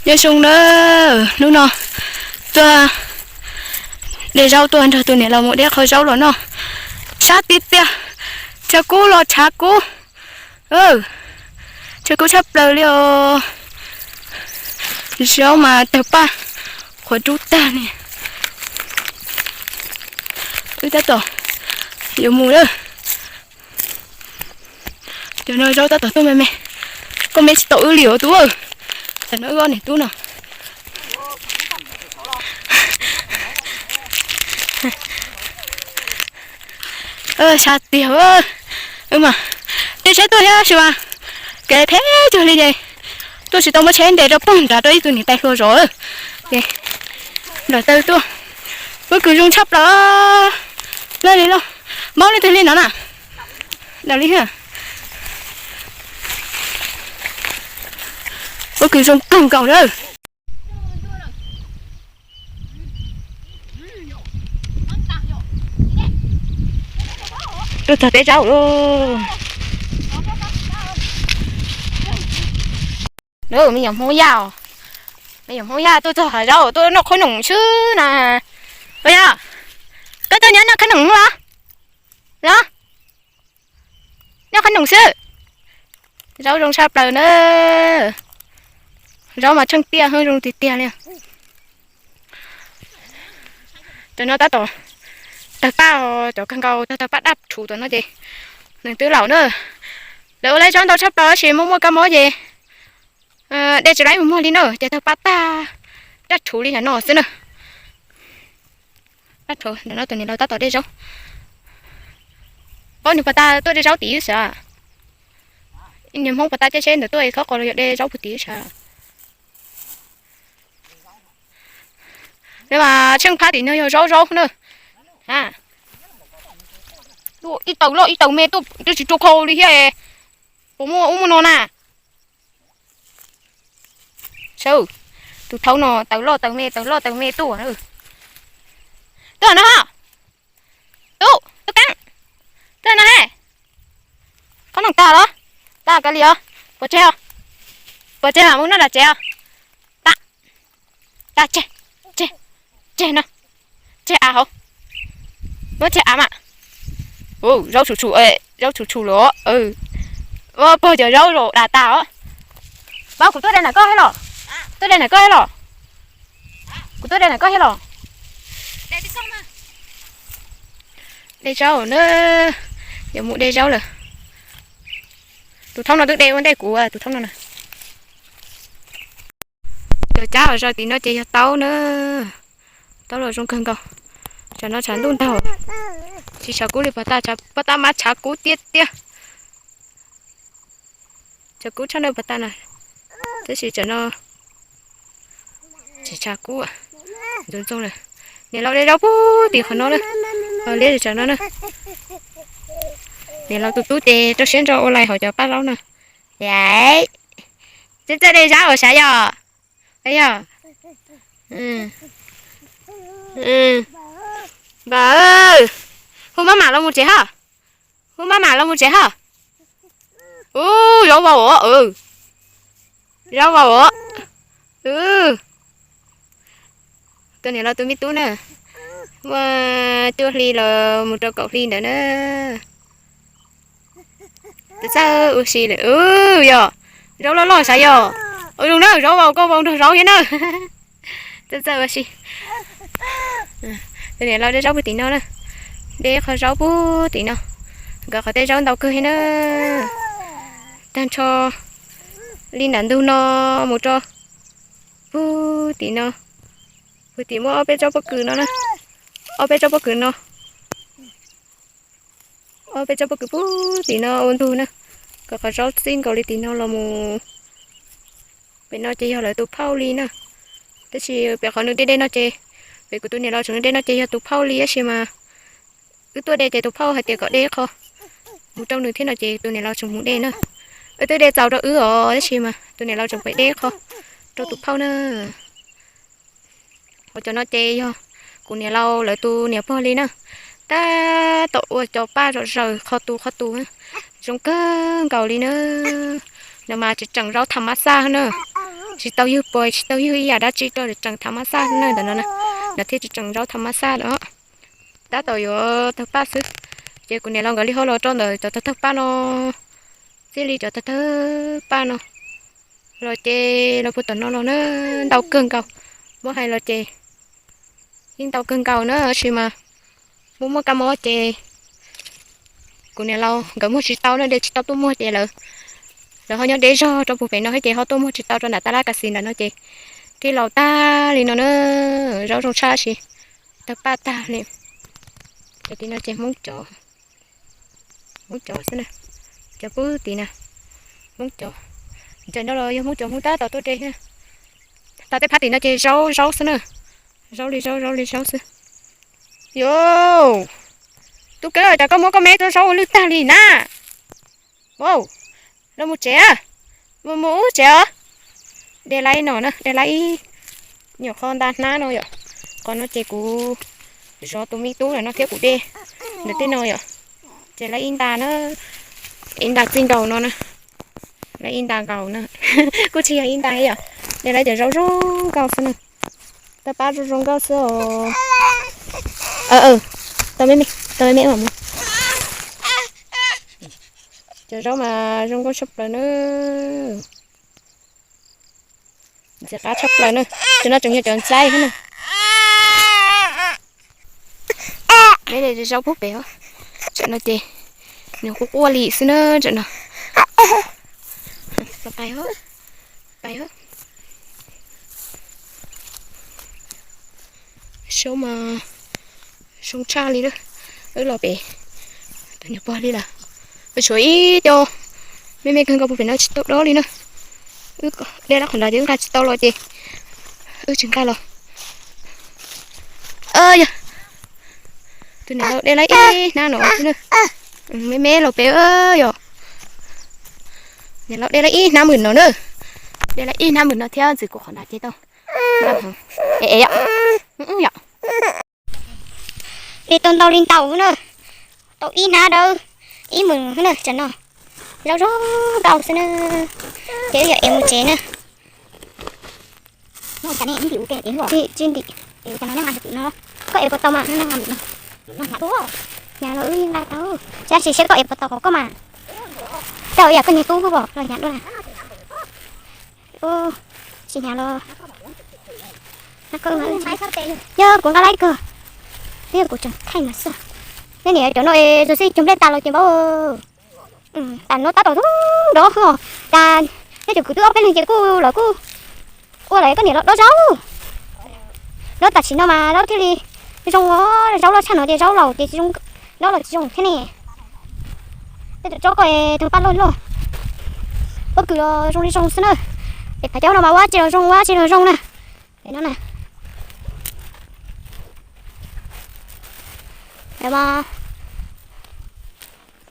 Nyob zoo na, hnub no tuaj de zaub tuaj nrog tus niam laus mus de qho zaub los noj. Sab tiag tiag, tshav kub los tshav kub, tshav kub tshaj plaws li os. Zaub mas tawg paj qhuav rub tag li. Wb tab tom yuav mus lawm. Cov no zaub tab tom tuaj me me. Koj me tsis tau wb li os tub. Tam no wb ob niam tub no. Sab tiag, wb mas caij tsheb tuaj thiab sis mas kev phem cuag li ces tuaj tsis tau, muab tsheb ntes rau pog nrad rau ib tug niam tais hluas zov ces nram taw tuaj. Pob kws zoo tshaj plaws. Laj li loj, mob leej twg li no na? Dam li, pob kws zoo kawg nkaus na. Tuaj txog teb zaub lawm. Me nyuam Hmoob Yaj, me nyuam Hmoob Yaj tuaj txog hav zaub tuaj noj qhob noom xwb na. Ua yog, koj tuaj nyob noj qhob noom los? Los noj qhob noom xwb. Zaub zoo tshaj plaws na. Zaub mas tsheej tiaj zoo tiag tiag li. Cov no tab tom tawg paj, cov kawg nkaus tawg tawg paj daj rhuv tom no ces nws twb laus na. Lawv ua lawv zaub ntau tshaj plaws tab sis muaj muaj kab mob ces de tsis laib mus muag li na, ces tawg paj tag daj rhuv li no xwb na. Daj rhuv, ntawm no tus niam laus tab tom de zaub. Paub nws puas tas tuaj de zaub tim wb sav. Niag Hmoob puas tas caij tsheb ntawd tuaj khob qos los yog de zaub puag tim wb sav. Mas tsheej phab tim no yog zaub zaub na. Ib taws loj ib taws me tuaj twb tsis rua khau li thiab. Puas muaj ub muaj no na? Saib, tus thaub no taws loj taws me taws loj taws me tuaj. Tuaj no, tub, tub Keeb, tuaj no he. Qhob noom tag los? Tag kawg li os. Pov tseg os. Pov tseg os, mus noj nram tsev os. Tag. Tag, tseg, tseg, tseg no, tseg av hauv. Muab tseg av mas. Zaub tshum tshum, zaub tshum tshum lawm. Pog cov zaub los dam tas os. Pab kuv tuaj de ntawm koj thiab los? Tuaj de ntawm koj thiab los? Kuv tuaj de ntawm koj thiab los? De zaub na, yuav mus de zaub lawm. Tus thaub no twb de ua ntej kuv, tus thaub no na. Cov cab os, zaum tim no ces yog taub na. Taub los zoo kawg nkaus. Tsam no tshav ntuj ntag, tsis tshav kub li puag ta, puag ta mas tshav kub tiag tiag. Tshav kub tshaj na puag ta na, tab sis tsam no tsis tshav kub. Ntxoov ntxoo lawm. Niam laus de zaub puag tim qhov no na, liab tsam no na. Niam laus tus tub ces rau siab ntso ua lais hauv cov paj zaub na. Yam, txawj txawj de zaub os sav yog? Yog. Npawg, hu maj mam los mus tsev hos. Hu maj mam los mus tsev hos. Ub, zaub vau os. Zaub vau os. Tus niam laus tus me tub na, muaj cuaj hli los mus rau kaum hli ntawd na. Txawj ua si lawm. Yog, zaub loj loj sav yog? Ua zoo na, zaub vau koj vau nrog zaub thiab na. Txawj txawj ua si. Tus niam laus de zaub puag tim no na, de qhov zaub puag tim no, nkawd qhov tej zaub ntau kawg thiab na. Tag nrho li nram ntug no mus rau puag tim no, puag tim muaj ob peb tsob pob kws no na, ob peb tsob pob kws no. Ob peb tsob pob kws puag tim no ua ntug na, nkawd qhov zaub txij nkaus li tim no los mus. Pem no ces yog lawv tus phauj li na, tab sis pem qhov nws de de no ces, pem kuv tus niam laus tseem de no ces yog tus phauj li tab sis mas wb tuaj de ces tus phauj hais tias kom de ib qho mus rau nws thiab no ces tus niam laus tseem mus de na. Wb twb de txaus rau wb os tab sis mas tus niam laus tseem pem de ib qho rau tus phauj na. Ua cov no ces yog kuv niam laus lawv tus niam pog li na. Tab tom ua cov paj zom zaws qhov tus qhov tus, zoo kawg nkaus li na. No mas tseem tseem zaub tham mab xaj na. Tsis tau ywg pos, tsis tau ywg ib yam dab tsi rau, tseem thav mab xaj na ntawm no na, no thiaj tsis tseem zaub thav mab xaj no. Tab tom yuav tawg paj xwb, ces kuv niam laus nkawd li ho los rau ntawm cov tawg tawg paj no, txij li cov tawg tawg paj no los ces los puag tom no los na, ntau kawg nkaus. Muab hais los ces yeej ntau kawg nkaus na, tab sis mas muaj muaj kab mob ces kuv niam laus nkawd muag tsis tau na, de tsis tau tuaj muag ces lawv, lawv ho nyob deb zog rau puag pem no thiab ces ho tuaj muag tsis tau rau nram tab laj kas xis nram no ces thiaj laus tag li no na. Zaub zoo tshaj sis tawg paj tag li. Cov tim no ces Hmoob cov, Hmoob cov xwb na, cov pub tim na, Hmoob cov, ntawm no los yog Hmoob cov, Hmoob tab tom tuaj de na. Tau tej phab tim no ces zaub zaub xwb na, zaub li zaub, zaub li zaub xwb. Yos, tub Keeb, cas koj muab koj me tsob zaub ua lwj tag li na? Wow, los mus tsev, mus mus ub tsev os. De lawm ib no na, de lawm ib, nyuam qhuav nta hnab no yom. Qhov no ces kuv zov tus me tub no thiab kuv de ntawm tej no yom. Ces lawm ib nta na, ib nta txij nkaus no na, lawm ib nta nkaus na, kuj tsis yog ib nta yom. De lawm cov zaub zoo nkauj xwb na, tawg paj zoo zoo nkauj xwb os. Tau me me, tau me me mus. Cov zaub mas zoo nkauj tshaj plaws na. Ntxim qab tshaj plaws na. Cov no tseem yog cov ntxaib xwb na. Peb de zaub pub pem os. Tam no ces nws quaj quaj li xwb na tam no. Pais, pais. Zaub mas zoo tshaj li na. Wb los pem tus niam pog li lawm. Wb tshuav ib co me me kawg nkaus puag pem no tsis tau dob li na. Wb de lawm qhov ntawd ces wb nqa tsis tau los ces wb tsis nqa los. Yog tus niam laus de lawm ib hnab no xwb na. Me me los pem yom. Niam laus de lawm ib hnab mwm no na. De lawm ib hnab mwm no thiab ntxim kuv qhov ntawd ces tau. Es yom, yom. De tau ntau li ntau na. Tau ib hnab dawb ib mwm na tam no. Zaub zoo nkauj xwb na. Ces wb yuav ev mus tsev na. Tsis ntim. Koj ev puas tau mas? Hnyav los wb nqa tau. Tab sis seb koj ev puas tau qhov koj mas. Rau ib yam koj niag tub los hnyav dua. Tsis hnyav los. Yog kuv nqa laib kawg. Twb yog kuv tseem thaij mas xwb. Nej niam cov no es xwb xwb cog nplej tas los ces npaum. Tas no tab tom zoo nrov hwv os. Tas nyob cov kwv tij ob peb leeg ces kuj lawv kuj ua lawv koj niam los dob zaub. Dob tam sim no mas zaub thiaj li zoo, zaub loj tshaj no ces zaub laus ces tsis zoo, dob los tsis zoo thiab ne. Tej tsob koj tug paj loj loj, pob kws los zoo li zoo xwb na. Es phav caub no mas ua tsi los zoo, ua tsi los zoo na. Es no na.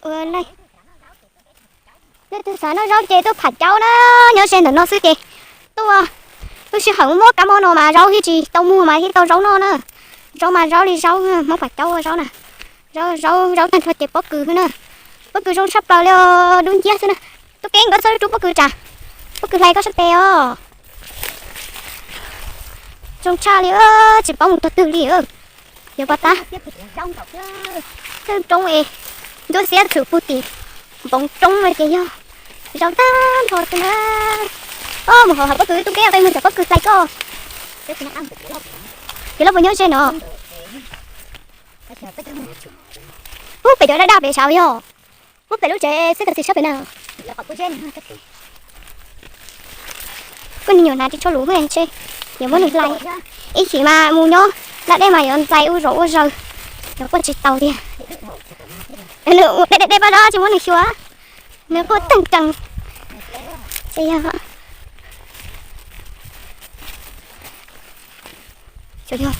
Ua li nej tus xav noj zaub ces tuaj phav caub na, nyob ze ntawm no xwb ces tuaj. Lub sij hawm muab kab mob no mas zaub thiaj tsis tau muag mas thiaj tau zaub noj na. Zaub mas zaub li zaub, Hmoob phav caub ua zaub na. Zaub, zaub tag nrho ces pob kws xwb na. Pob kws zoo tshaj plaws li os, dub nciab xwb na. Tub Keeb, koj txhob rub pob kws tsam, pob kws hlais koj sab tes os. Zoo tshaj li, tsis paub mus tog twg li. Yog pas tab, thwj roob es ntsuab xiab txhwm puag tim npoov roob no ces yog zaub tag nrho xwb na. Mus hauv hav pob kws, Tub Keeb, peb mus cov pob kws hlais koj. Kev loj puas nyob ze no? Ub, pem cov daj daj pem saud yog. Ub, pem lub tsev xwb, tam sim sab pem na. Koj niag nyuam hnav tsis tshua lus, yuav muab nws hlais. Ib chim mas mus nyob dab dej mas yuav ntxais ua zom ua zaws, yuav quaj tsis taus tiag. Nws dej dej dej pab zab tsis muab nws xyuas, nws quaj teeg teeg. Ces yog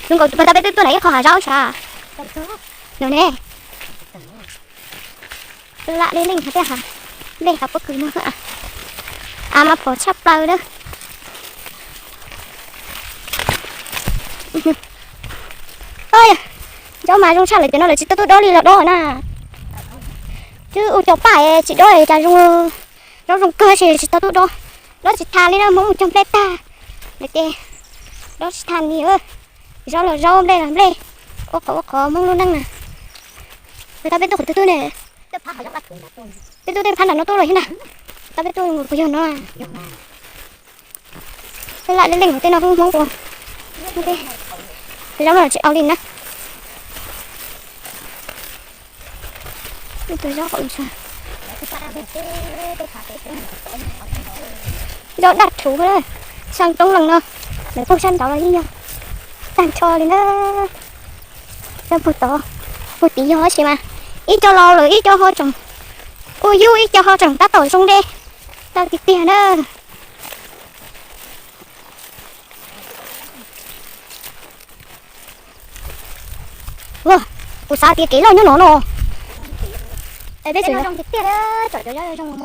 zoo nkaus pas tab peb twb tuaj ntawm ib qho hav zaub sav no ne. Lam dej leej hav, tej hav dej hav pob kws no, av mas phom tshaj plaws na. Zaub mas zoo tshaj lawm, cov no lawv tsis tau tuaj dob li los dob na. Twb ua cov paj tsis dob cas zoo, zaub zoo kawg tab sis tsis tau tuaj dob. Dob tsis tha li no, Hmoob mus cog nplej tag lawm ces dob tsis tha li. Zaub los zaub, nplej los nplej, ua qhov ua qhov Hmoob lub neej na. Tau peb tuaj qhov twg twg ne? Peb tuaj tej phab nram no tuaj los xwb na. Tau peb tuaj mus puas yog no. Lam leej leej tej no Hmoob ua, zaub no tsis au li na. Zaub daj rhuv, xyaa roob leej no, lawv pug sab nraud los yeej yog tag nrho li na. Puag tod, puag tid yog tab sis mas ib co laus lawm, ib co ho tseem ua yub, ib co ho tseem tab tom zoo dej tau tiag tiag na. Kuv xav tias kev loj nyob no no.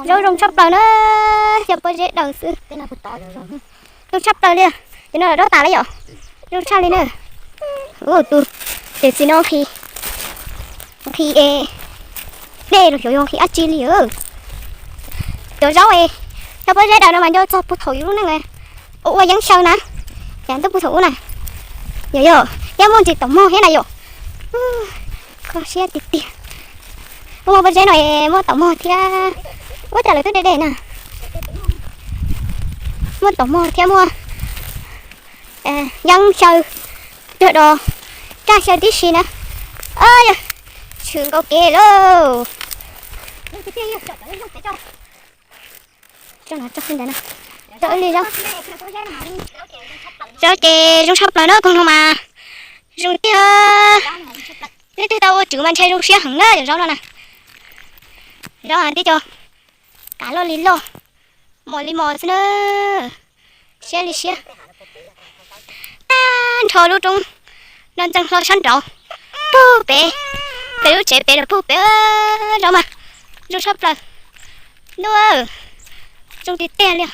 Zaub zoo tshaj plaws na, yog pob zeb daws xwb. Zoo tshaj plaws li. Ces no dob tas lawm yom. Zoo tshaj li na. Tus, ces txiv no nqhis, nqhis dej los xyov yog nqhis dab tsi li. Cov zaub es cov pob zeb daws no mas nco txog puag thaum yus lub neej ua yeeb xyaw na, ces twb puag thaum ub na. Yog yog thiab muaj ntsis taum mog thiab na yom. Kho siab tiag tiag. Muaj pob zeb no es muaj taum mog thiab. Ua cas lawv twb dej dej na. Muaj taum mog thiab muaj yeeb xyaw, cog dos, raj xyaw tib si na. Yog tshwm nkaus kev lauj. Zaub ces zoo tshaj plaws na, koog no mas zoo tiag. Leej twg tau ua tswv mas ntshai zoo siab heev na cov zaub no na. Zaub tib co kav loj li loj, mos li mos xwb na. Siab li siab. Tag nrho lub roob no ntxeev hlo sab nraud, puag pem, pem lub tsev pem los puag pem zaub mas zoo tshaj plaws. Ntuj, zoo tiag tiag li.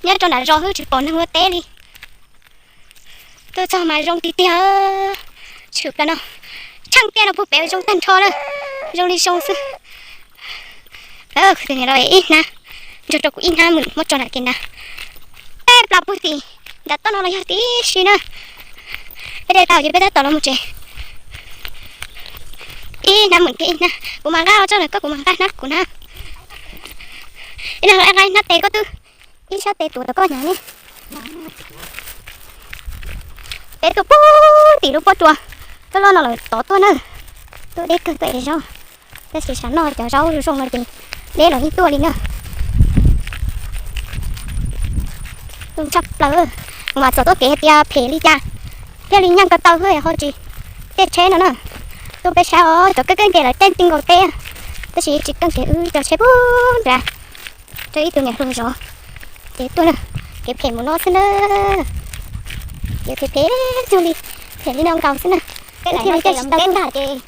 Nyob rau nram zos xwb tsis pom neeg ua teb li. Tuaj txog mas zoo tiag tiag. Tshwm plaws no, tsheej tiaj no puag pem zoo tag nrho na, zoo li zoo xwb. Ib hnab, nrog rau kuv ib hnab mus muab tso nram kev na. Peb plas puag tim nram toj no los yog tib si na. Peb de tau ces peb tab tom los mus tsev. Ib hnab mus thiab ib hnab, kuv mas nqa tso lawm koj, kuv mas nqa hnab kuv na. Ib hnab tes koj twb, ib sab tes tuav rau koj hnyav ne. Peb tuaj puag tim lub pob tsuas, tuaj loj no lawm tod tuaj na. Tuaj deb kawg tuaj ev zaub. Tab sis sam no cov zaub zoo no ces deb los yeej tuaj li na. Zoo tshaj plaws. Kuv mas txawm tuaj kev hais tias phem li cas thiaj li nyeej ko taw xwb ho tsis caij tsheb no na. Tuaj peb sab os, cov keej keej ces lawv caij ti nkaus teb, tab sis tsis keej ces wb cog tsheb puag nrad rau ib tug niam hluas zov. Ces tuaj na, kev phem mus no xwb na. Kev phem phem cuag li, phem li no nkaus xwb na. Thiaj li caij tsis tau tuaj.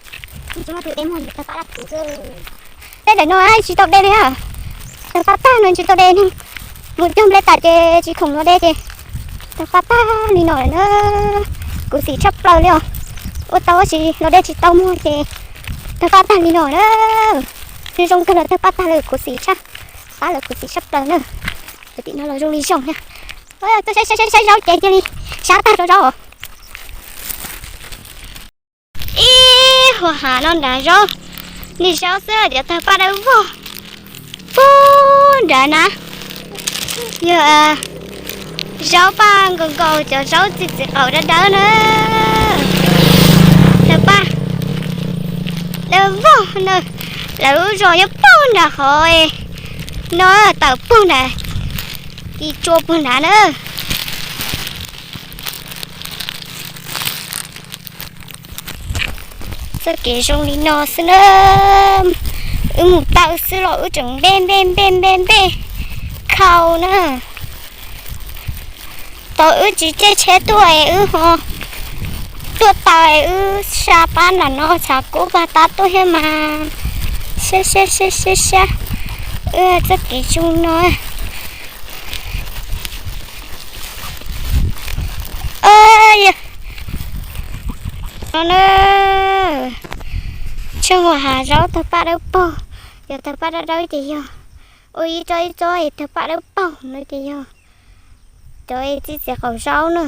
Tej daim no tsis tau de li na. Tawg paj tag no tsis tau de ne. Mus cog nplej tas ces tsis khoom los de ces tawg paj tag li no lawm na. Khuv xim tshaj plaws li os. Ua tau tab sis los de tsis tau muag ces tawg paj tag li no na. Zoo kawg los tawg paj tag lawm, khuv xim tshaj, pab lawm khuv xim tshaj plaws na. Tim no los zoo li zoo na. Tuaj saib saib saib zaub ces cia li sab tag rau zaub. Ib huam hav no nrad zaub, niag zaub xwb cov tawg paj dawb vog puag nrad na. Yog zaub paj nkaus nkaus, cov zaub txiv txiv qaum dawb dawb na. Tawg paj dawb vog na, lawv lub zos nyob puag nrad qhov no, tawm puag nrad, kis tsua puag nrad na. Txoj kev zoo li no xwb na. Wb mus taw xwb los wb tseem npej npej npej npej npej khau na. Tau wb tsis caij tsheb tuaj es wb ho tuaj taw es wb sa pab nram no tshav kub pag tab tuaj thiab mas. Sab sab sab sab sab, wb txoj kev zoo no. Yog no na, tsheej huam hav zaub tawg paj dawb paug, yog tawg paj dawb dawb ces yog Ua ib tsob ib tsob es tawg paj dawb paug no ces yog cov es txiv txiv qaum zaub na.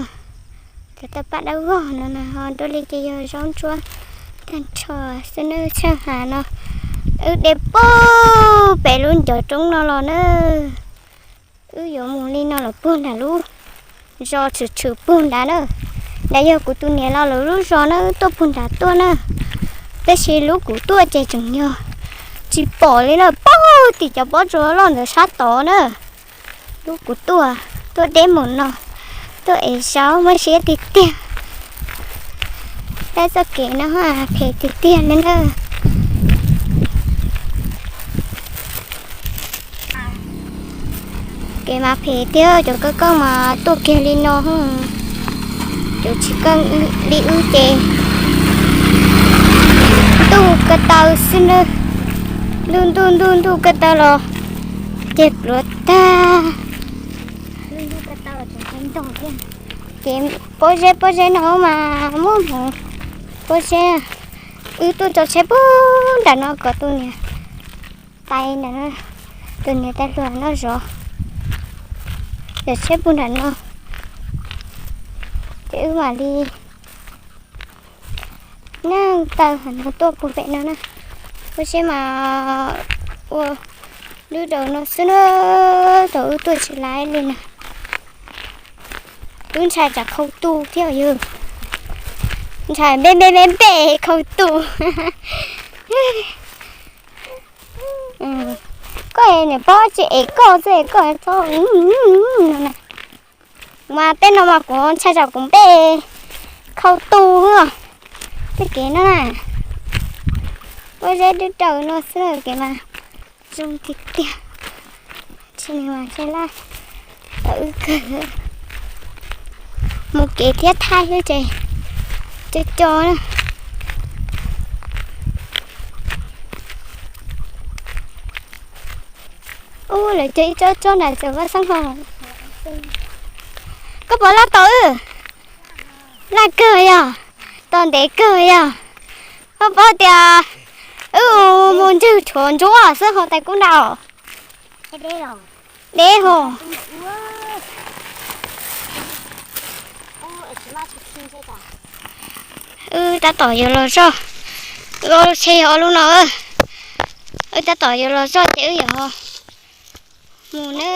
Cov tawg paj dawb vog no na, ho dua li ces yog zaub ntsuab tag nrho xwb na. Tsheej hav no wb de puag pem lub ncov roob no los na. Wb yuav mus li no los puag nram lub zos tshwm tshwm puag nrad na. Nrad yog kuv tus niam laus lawv lub zos na, wb tuaj puag nrad tuaj na. Tab sis lub kuv tuaj ces tseem yog tsis pom li na, puag tim cov pob tsuas loj ntawd sab tod na. Lub kuv tuaj, tuaj deb mus no, tuaj ev zaub muaj siab tiag tiag. Peb txoj kev no phem tiag tiag li na. Kev mas phem tiag, cov kawj kawj mas tuaj kiag li no. Cov tsis kawj li wb ces ntuj ko taw xwb na. Ntuj ntuj ntuj ntuj ko taw los ces pluav tag. Ces pob zeb pob zeb no mas muab hmoov pob zeb. Wb tuaj tso tsheb puag nram no kom tus niam tais nram no, tus niam tais hluas no zov, zov tsheb puag nram no, ces wb mam li neeg taw hov no tuaj puag pem no na. Pob zeb mas ua lub daus no xwb na, thaum wb tuaj tsis laib li na. Wb ntshai tsam khau tu thiab yog, ntshai npe npe npe npe khau tu. Koj niam pob tsis ev koj xwb koj txhob. Mas tej no mas kuv ntshai tsam kuv npe khau tu. Tej kev no na, pob zeb dawb daws no xwb kev mas zoo tiag tiag. Tsis mas tsis laj tau wb kawg. Mus kev thiab thaij xwb ces co co na. Ub, lawv cog ib tsob tsob nram txawv vaj xeeb hos. Koj puas laj tau wb? Laj kawg yog, tau ntev kawg yog. Koj paub tias wb mus ntswg tshuav ntsuab xwb hos tais kub nrad. Deb hos. Wb tab tom yuav los zoj, lub tsheb yog ob lub no. Wb tab tom yuav los zoj ces wb yuav mus na.